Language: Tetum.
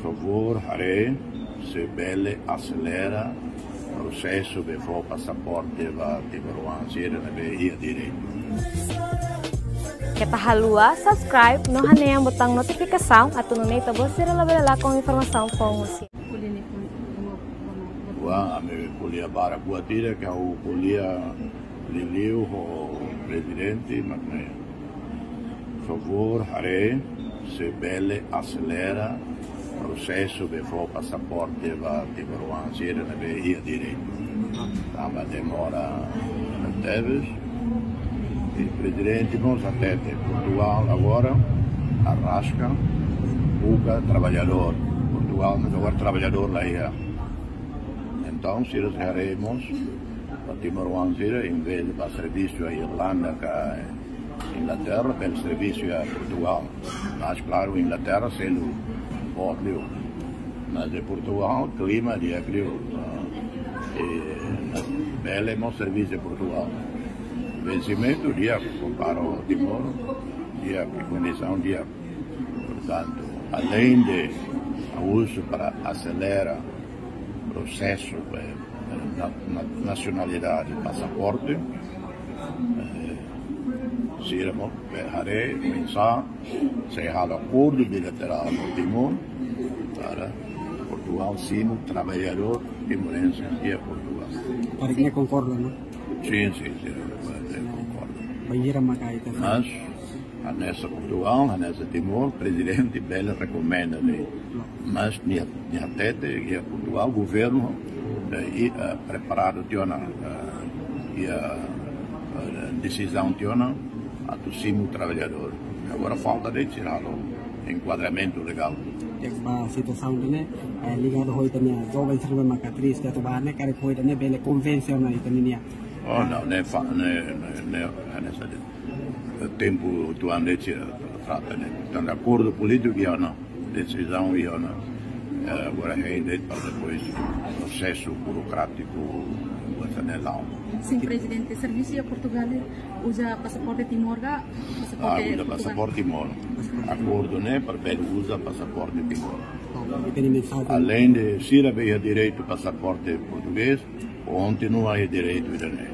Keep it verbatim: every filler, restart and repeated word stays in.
Favór haree se bele aselera prosesu be fó pasaporte ba timoroan sira ne'ebé iha direitu. Keta haluha subscribe no hanehan botaun notifikasaun atu nune'e ita-boot sira labele lakon informasaun foun husi. Wa, ami ko'alia barak buat ida ke ha'u ko'alia liuliu ho prezidente, mak ne'e. Favór haree se bele aselera prosesu be fó pasaporte ba timoroan sira ne'ebé iha direitu. Tanba demora tebes. I prezidente mós hatete, Portugal agora arraska, buka traballadór. Portugal mós agora traballadór la iha. Entaun, sira sei haree mós, ba timoroan sira, envezde ba servisu iha Irlanda ka Inglaterra, bele servisu iha Portugal. Mas klaru, Inglaterra selu boot liu. Mas iha Portugal, klima di'ak liu. I bele mós servisu iha Portugal. Vensimentu di'ak, kompara ho Timor, di'ak, kondisaun di'ak. Portantu, aleinde ha'u husu para aselera prosesu, eh, na, na, nasionalidade, pasaporte, eh, sira mós be haree oinsá sei halo akordu bilaterál ho Timor para Portugal simu traballadór timorense iha Portugal. Para que concorda, não? Sin, sin, sin, konkorda. Bainhira maka ita. Mas hanesan Portugal, hanesan Timor, prezidente bele rekomenda de'it. Mas nia, nia hatete, iha Portugal, governu, eh, i, eh, preparadu tiha ona, eh, iha, eh, desizaun tiha ona, atu simu traballadór. Agora falta de'it sira halo enkuadramentu legál. Ba situasaun ne'e, eh, ligadu ho ita-nia joven sira ne'ebé maka triste atu bá ne'e, karik ho ita-nia bele konvensiona ita-nia. Oh, não, ne'e fa-, ne'e, ne'e, ne'e, hanesan de'it. Tempu atuál de'it sira trata ne'e. Tanba akordu polítiku iha ona, desizaun iha ona. Eh, agora hein de'it para depois prosesu burokrátiku, buat ne'e la'o. Sin, prezidente, servisu iha Portugal, uza pasaporte Timor ka, pasaporte Ah, uza Portugal? Pasaporte Timor. Akordu ne'e para bele uza pasaporte Timor. Bom, e tem mensajen. Aleinde sira be iha direitu pasaporte portugés, kontinua iha direitu ida-ne'e.